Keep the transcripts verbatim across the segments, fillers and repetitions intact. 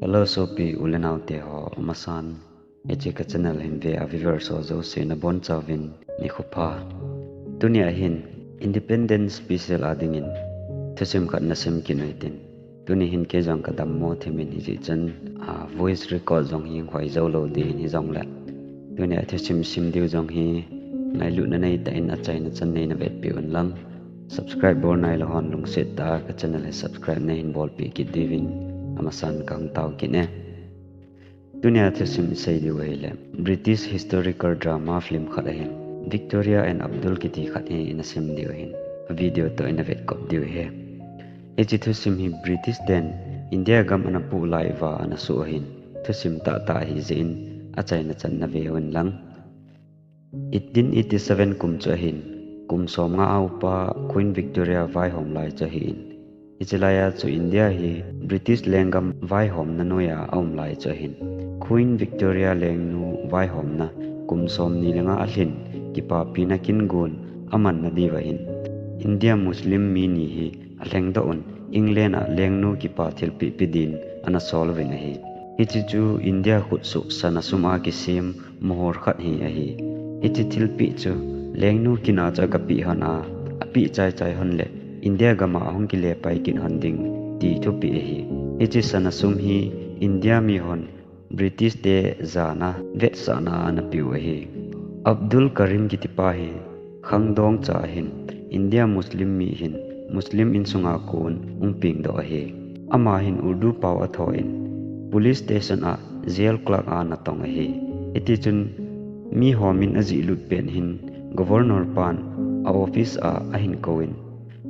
Hello sopi u le nao te ho, amasan hiche ka channel hin ve a viewers ho jouse nabonchauvin nikho pha. Tunia hin Independence Special a dingin thusim khat nasim kit u hitin. Tuni hin kei jong ka dammo thim in hijeh chun, a, voice record jong hi hoi jou lou ding hin hijongle, tunia thusim sim diu jong hi ngailutna neitah in achaina chan neina vetpeh un lang. Subscribe bol nailou hon lungset tah a ka channel hi subscribe neihin bolpeh kit diuvin amasan kahung tao kit e. Tunia thusim isei diu ahile, British historical drama film khat ahin, Victoria and Abdul kiti khat hi ina sim diu ahin, a video toh ina vetkop diu ahi. Hiche thusim hi British ten India gam ana puh lai uva ana soh ahin, thusim tahtah ahijeh in achaina chan nave uvin lang. Eighteen eighty seven kum chu ahin, kum somnga a upa Queen Victoria vaihom lai chu ahin, hiche laiya chu India hi British lenggam vaihomna noiya aum lai chu ahin, Queen Victoria lengnu vaihomna kum somni le nga alhin kipapina kingon amanna diuva hin, India Muslim mi ni hi alhengdoh un England a lengnu kipa thilpeh pe din ana sol uvin ahi. Hiche chu India khutsoh sana sum a kisem mohor khat hi ahi. Hiche thilpeh chu lengnu kin a chu agapeh hon a, apeh chaichai hon le India gam a ahung kile pai kit hon ding ti thupeh ahi. Hiche sana sum hi India mihon British te jana vetsahna a ana peh u ahi. Abdul Karim kitipa hi khangdong cha ahin, India Muslim mi hin Muslim insunga kon hung pengdoh ahi. Ama hin Urdu pao athou in, police station a jail clerk a ana tong ahi. Hitichun mihon min ajihlut pet hin Governor pan a office a ahin kouvin,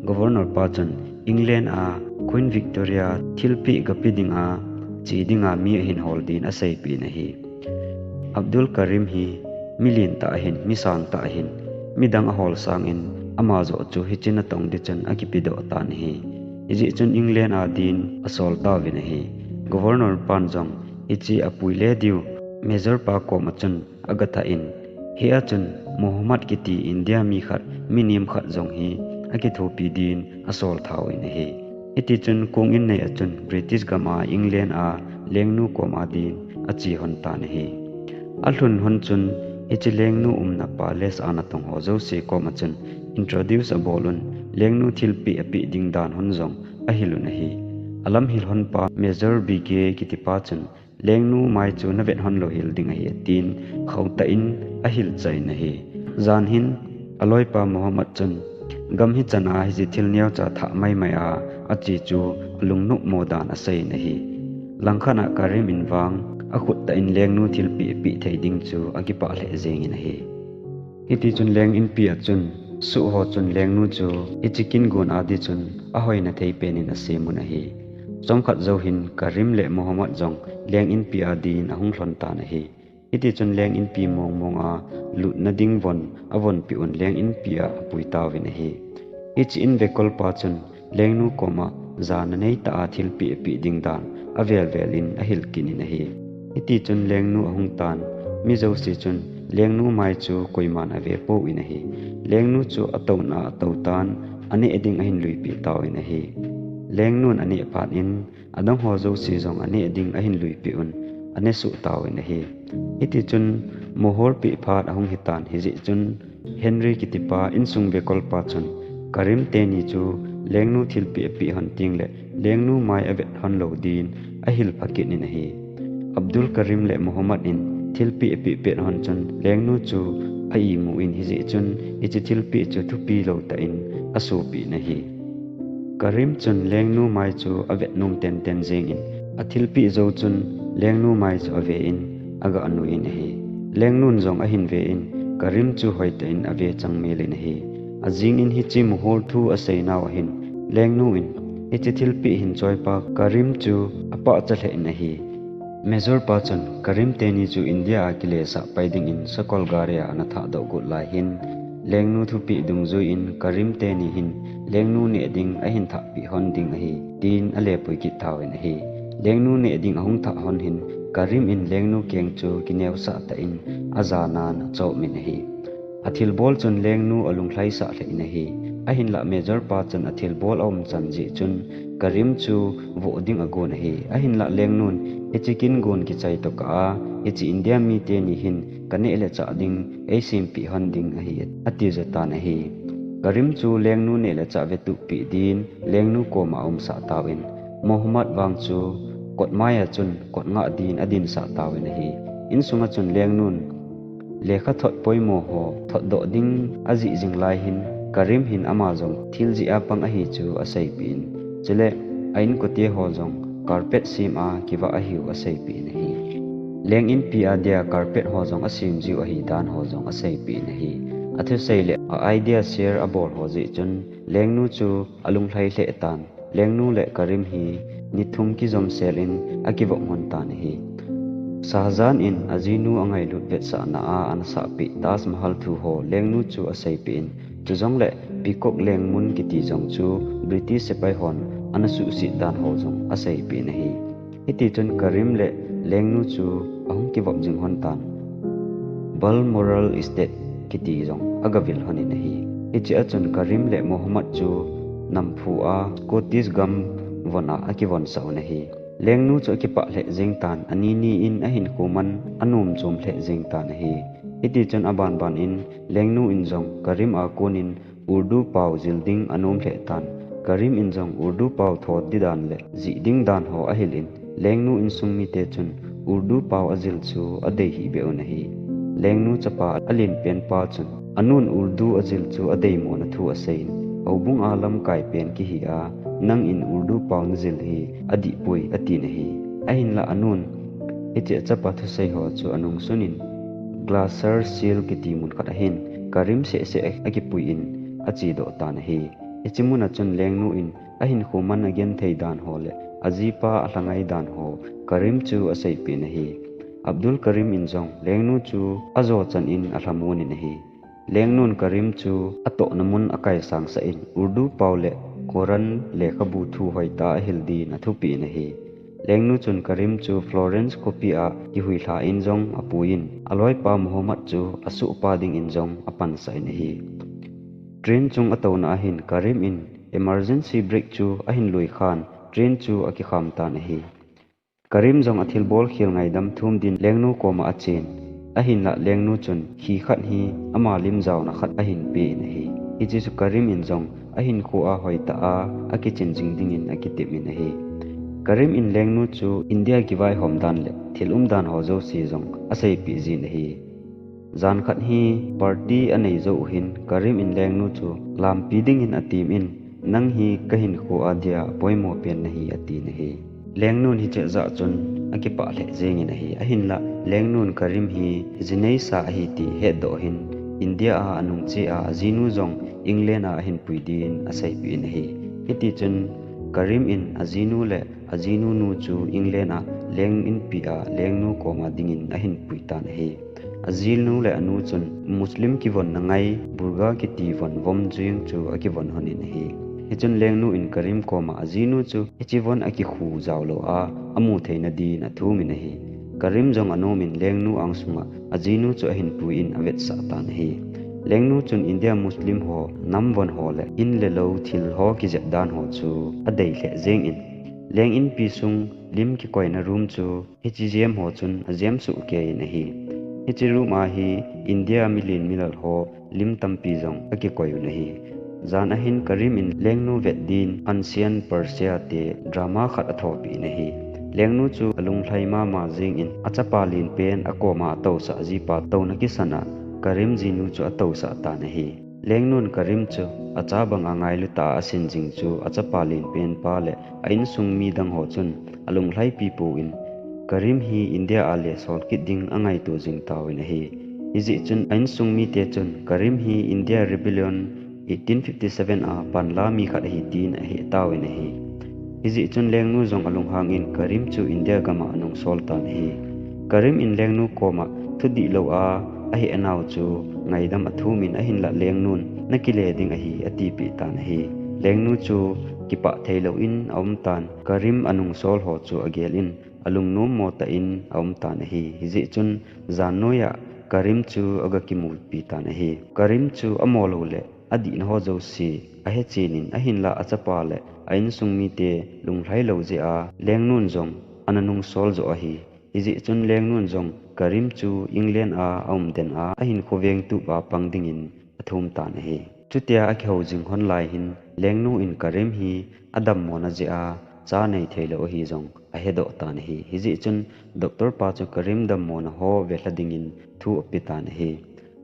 Governor pa chun England a Queen Victoria thilpeh gape dinga che dinga mi ahin hol din aseipeh in ahi. Abdul Karim hi mi lentah ahin, mi sangtah ahin, midang ahol sangin ama joh chu hiche natong ding chun akipedoh tan ahi. Hijeh chun England a din asol tauvin ahi. Governor pan jong hiche apui le diu Major pa koma chun agatah in, hia chun Muhammad kiti India mi khat, mi nem khat jong hi akithopi din asol thauvin ahi. Hitichun kong in nei a chun British gam a England a lengnu koma din ache hon tan ahi. Alhun hon chun hiche lengnu umna palace a natong ho jouse koma chun introduce abol un, lengnu thilpeh apeh ding dan hon jong ahil un ahi. Alamhil hon pa Major Begay kitipa chun lengnu mai chu navet hon lou hel ding ahi atin, khoutah in ahilchah in ahi. Jan hin aloipa Muhammad chun gam hichan a hiche thil neocha thah maimai a ache chu alungnopmo dan asei in ahi. Langkhat a Karim in vang akhut tah in lengnu thilpeh apeh thei ding chu akipah lheh jeng in ahi. Hitichun leng inpi a chun, suh ho chun lengnu chu hiche kingon a di chun ahoina thei pen in asem un ahi. Chomkhat jou hin Karim le Muhammad jong leng inpi a din ahung lhon tan ahi. Hitichun leng inpi mongmong a lutna ding von avonpeh un leng inpi a apui tauvin ahi. Hiche in vekolpa chun lengnu koma jana neitah a thilpeh apeh ding dan avelvel in ahil kit in ahi. Hitichun lengnu ahung tan, mi jouse chun lengnu mai chu koiman avepou in ahi. Lengnu chu atouna atou tan, aneh ding ahin luipeh tauvin ahi. Lengnun aneh phat in, adang ho jouse jong aneh ding ahin luipeh un, aneh suh tauvin ahi. Hitichun mohor peh phat ahung hitan, hijeh chun Henry kitipa insung vekolpa chun Karim teni chu lengnu thilpeh apeh hon tengle lengnu mai avet hon lou din ahil pha kit in ahi. Abdul Karim le Muhammad in thilpeh apeh pet hon chun lengnu chu a-imu in, hijeh chun hiche thilpeh chu thupi lou tah in asopeh in ahi. Karim chun lengnu mai chu avet nom tenten jeng in, athilpeh jou chun lengnu mai chu ave in, aga nui in ahi. Lengnun jong ahin ve in, Karim chu hoitah in ave chang mel in ahi. Ajing in hiche mohor thu aseinau ahin, lengnu in hiche thilpeh hin choipa Karim chu apahcha lheh in ahi. Major pa chun Karim teni chu India a kilesah pai ding in sakol gari a ana thahdoh got lai hin, lengnu thupeh dungjui in Karim teni hin lengnu neh ding ahin thahpeh hon ding ahi, tin alepui kit tauvin ahi. Lengnu neh ding ahung thah hon hin, Karim in lengnu keng chu kineosah tah in ajanan achop in ahi. Athilbol chun lengnu alunglhaisah lheh in ahi. Ahinlah Major pa chun athilbol aumchan jeh chun Karim chu voh ding agon ahi. Ahinlah lengnun, hiche kin gon kichai tokah a, hiche India mite ni hin kaneh le chah ding eisempeh hon ding ahi, ati jo tan ahi. Karim chu lengnu neh le chah vetup peh din lengnu koma aumsah tauvin, Mohammad vang chu kot maiya chun kot ngah din adinsah tauvin ahi. Insunga chun lengnun lekha thot poimo ho thotdoh ding ajih jing lai hin, Karim hin ama jong thil jih a pang ahi chu aseipeh in, chule a inkote ho jong carpet sem a kivah ahiu aseipeh in ahi. Leng inpi a dia carpet ho jong asem jiu ahi dan ho jong aseipeh in ahi. Athusei le a idea share abol ho jeh chun lengnu chu alunglhai lheh tan. Lengnu le Karim hi ni thum kijom sel in akivop hon tan ahi. Shah Jahan in ajinu angailut vetsahna a anasahpeh Taj Mahal thu ho lengnu chu aseipeh in, chujongle Peacock lengmun kiti jong chu British sepai hon anasuhset dan ho jong aseipeh in ahi. Hitichun Karim le lengnu chu ahung kivop jing hon tan. Balmoral Estate kiti jong agavil hon in ahi. Hiche a chun Karim le Mohammad chu namphu a Scottish gam von a akivonsah un ahi. Lengnu chu akipah lheh jeng tan, ani ni in ahinkho man anom chom lheh jeng tan ahi. Hitichun abanban in lengnu in jong Karim a kon in Urdu pao jil ding anom lheh tan. Karim in jong Urdu pao thot ding dan le jih ding dan ho ahil in, lengnu insung mite chun Urdu pao ajil chu adei hih beh un ahi. Lengnu chapa alenpen pa chun anun Urdu ajil chu adeimo na thu asei in, houbung a lamkai pen kihi a, nangin Urdu pao najil hi adih poi atin ahi. Ahinlah anun hiche achapa thusei ho chu anungsun in Glacier Shield kiti mun khat ahin Karim sehseh akipui in achedoh tan ahi. Hiche mun a chun lengnu in ahinkho man agenthei dan ho le ajipa alhangai dan ho Karim chu aseipeh in ahi. Abdul Karim in jong lengnu chu ajo chan in alhamon in ahi. Lengnun Karim chu atohna mun akaisangsah in Urdu pao le Quran lekhabu thu hoitah a ahil din athupeh in ahi. Lengnu chun Karim chu Florence khopi a kihuilha in jong apuiyin, aloipa Muhammad chu asohpa dingin jong apansah in ahi. Train chung atouna ahin Karim in emergency brake chu ahin lui khan train chu akikham tan ahi. Karim jong athilbol khel ngaidam thum din lengnu koma achen. Ahinlah lengnu chun khi khat hi ama lim jaona khat ahin pen ahi. Hiche chu Karim in jong ahinkho a hoitah a akichin jing dingin akitep in ahi. Karim in lengnu chu India kivaihom dan le thil umdan ho jouse jong aseipeh jin ahi. Jan khat hi party anei jou uhin Karim in lengnu chu lampi dingin atem in, nang hi kahinkho a dia poimo pen nahi atin ahi. Lengnun hiche jeh chun akipah lheh jengin ahi. Ahinlah lengnun Karim hi jineisa ahi ti hetdoh hin India a anung che a ajinu jong England a ahin pui din aseipeh in ahi. Hitichun Karim in ajinu le ajinu nu chu England a leng inpi a lengnu koma dingin ahin pui tan ahi. Ajinu le anu chun Muslim kivonna ngai burqa kiti von vom jeng chu akivon hon in ahi. Hichun lengnu in Karim koma ajinu chu hiche von akikhu jaolou a amu theina din athum in ahi. Karim jong anom in lengnu angsunga ajinu chu ahin pui in avetsah tan ahi. Lengnu chun India Muslim ho nam von ho le in le lou thil ho kijep dan ho chu adei lheh jengin, leng inpi sung lim kikoina room chu hiche jem ho chun ajem soh kei in ahi. Hiche room a hi India milen milal ho lim tampi jong akikoi un ahi. Jan ahin Karim in lengnu vet din Ancient Persia te drama khat athopeh in ahi. Lengnu chu alunglhai mama jengin achapa lenpen akoma atousah jipa touna kisan a Karim jinu chu atousah tan ahi. Lengnun Karim chu acha banga ngailu tah a asin jing chu achapa lenpen pa le a insung midang ho chun alunglhaipi pouvin, Karim hi India a le sol kit ding angaito jing tauvin ahi. Hijeh chun a insung mite chun Karim hi India Rebellion eighteen fifty seven a panla mi khat ahi tin ahetauvin ahi. Hijeh chun lengnu jong alunghangin Karim chu India gama anungsol tan ahi. Karim in lengnu koma thudihlou a ahehnau chu ngaidam athumin ahinlah lengnun nakile ding ahi atipeh tan ahi. Lengnu chu kipah theilouvin aumtan, Karim anungsol ho chu agelin alungnommo tah in aumtan ahi. Hijeh chun jan noiya Karim chu agakimupi tan ahi. Karim chu amolou le adihna ho jouse ahechen in, ahinlah achapa le a insung mite lunglhai lou jeh a Lengnun jong ana nungsol joh ahi. Hijeh chun Lengnun jong Karim chu England a aum den a, ahinkho vengtup a pang dingin athum tan ahi. Chutia akihou jing hon lai hin Lengnu in Karim hi adammona jeh a cha nei theilou ahi jong ahedoh tan ahi. Hijeh chun doctor pa chu Karim dammona ho velha dingin thu ape tan ahi.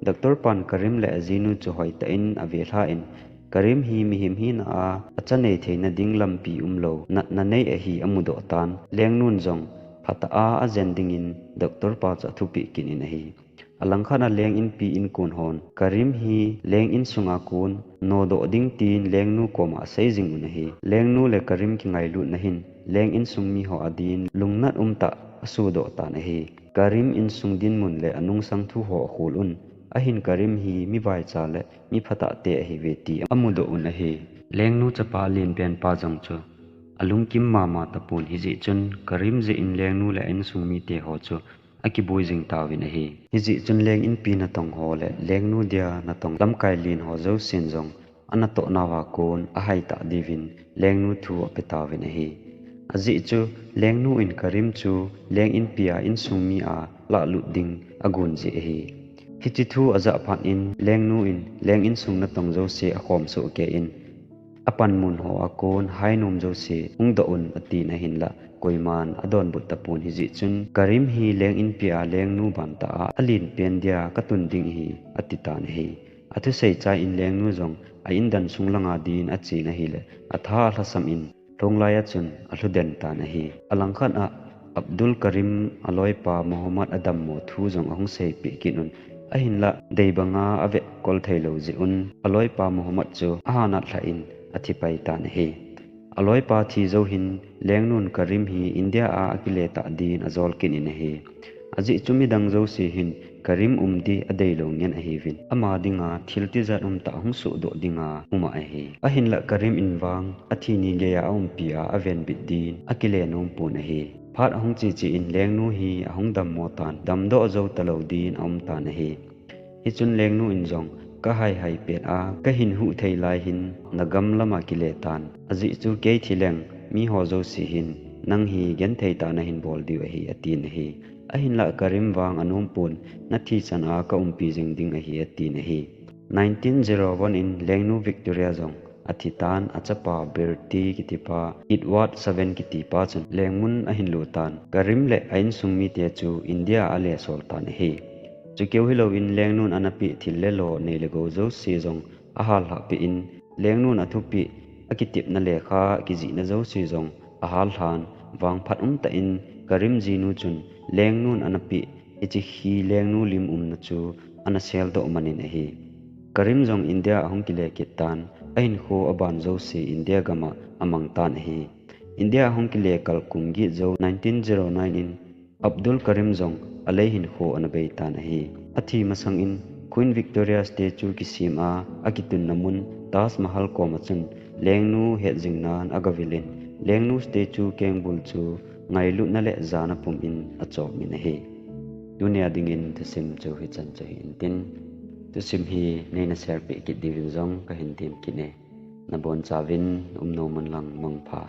Doctor pan Karim le ajinu chu hoitah in avelha in, Karim hi mihem hina a acha nei theina ding lampi umlou natna nei ahi amudoh tan, Lengnun jong phatah a ajen dingin doctor pa chu athupeh kit in ahi. Alangkhat a Leng inpi inkon hon Karim hi Leng insunga kon nodoh ding tin Lengnu koma asei jing un ahi. Lengnu le Karim kingailutna hin Leng insung miho adin lungnat umtah asodoh tan ahi. Karim insung dinmun le anungsang thu ho akhol un. Ahin Karim hi mi vaicha le mi phatah te ahiuve ti amudoh un ahi. Lengnu chapa lenpen pa jong chu alungkim mama tapon, hijeh chun Karim jeh in Lengnu le a insung mite ho chu akiboi jing tauvin ahi. Hijeh chun Leng inpi natong ho le Lengnu dia natong lamkai len ho jousen jong anatoh nauva kon ahai tah diuvin Lengnu thu ape tauvin ahi. Ajeh chu Lengnu in Karim chu Leng inpi a insung mi a lahlut ding agon jeh ahi. Hiche thu ajah phat in Lengnu in Leng insung natong jouse akhom soh kei in, apanmun ho a kon hainom jouse hungdoh un atin ahinlah koiman adonbut tapon, hijeh chun Karim hi Leng inpi a Lengnu bantah a alenpen dia katun ding ahi ati tan ahi. Athusei chai in Lengnu jong a indan sung langa din achen ahile atha alhasam in, lhonglai a chun alhuden tan ahi. Alangkhat a Abdul Karim aloipa Mohammad adammo thu jong ahung seipeh kit un. Ahinlah dei banga avetkol theilou jeh un aloipa Mohammad chu ahanat lhah in athipai tan ahi. Aloipa thi jou hin Lengnun Karim hi India a akile tah din ajol kit in ahi. Ajeh chu midang jouse hin Karim um di adeilou ngen ahiuvin, ama dinga thil tijat umtah hung sohdoh dinga um ahi. Ahinlah Karim in vang athi ni geiya aumpi a avenbit din akile nompon ahi. Phat ahung cheche in Lengnu hi ahung dammo tan, damdoh jou talou din aum tan ahi. Hichun Lengnu in jong, kahaihai pet a kahin huh thei lai hin nagam lama kile tan, ajeh chu kei thi leng miho jouse hin nang hi genthei tah nahin bol diu ahi atin ahi. Ahinlah Karim vang anompon, nathi chan a kaumpi jing ding ahi atin ahi. Nineteen zero one in Lengnu Victoria jong athitan, achapa Bertie kitipa, Edward seven kitipa chun Lengmun ahin lutan, Karim le a insung mite chu India a alesol tan ahi. Chukeu hilouvin Lengnun anapeh thil le lo nei le gou jouse jong ahallhah peh in, Lengnun athupeh, akitepna lekha, kijihna jouse jong ahallhan, vangphat umtah in Karim jinu chun Lengnun anapeh hiche hi Lengnu lim umna chu ana seldoh manin ahi. Karim jong India ahung kile kit tan, ahinkho aban jouse India gam a amang tan ahi. India ahung kile kal kum get jou nineteen zero nine in Abdul Karim jong alei hinkho ana bei tan ahi. Athi masang in Queen Victoria statue kisem a akitunna mun Taj Mahal koma chun Lengnu hetjing nan agavil in, Lengnu statue kengbul chu ngailutna le jana pum in achop in ahi. Tunia dingin thusim chu hichan chu hi intin, thusim hi neina share peh kit diuvin jong kahin tem kit e. Nabonchauvin umnom un lang mangpha.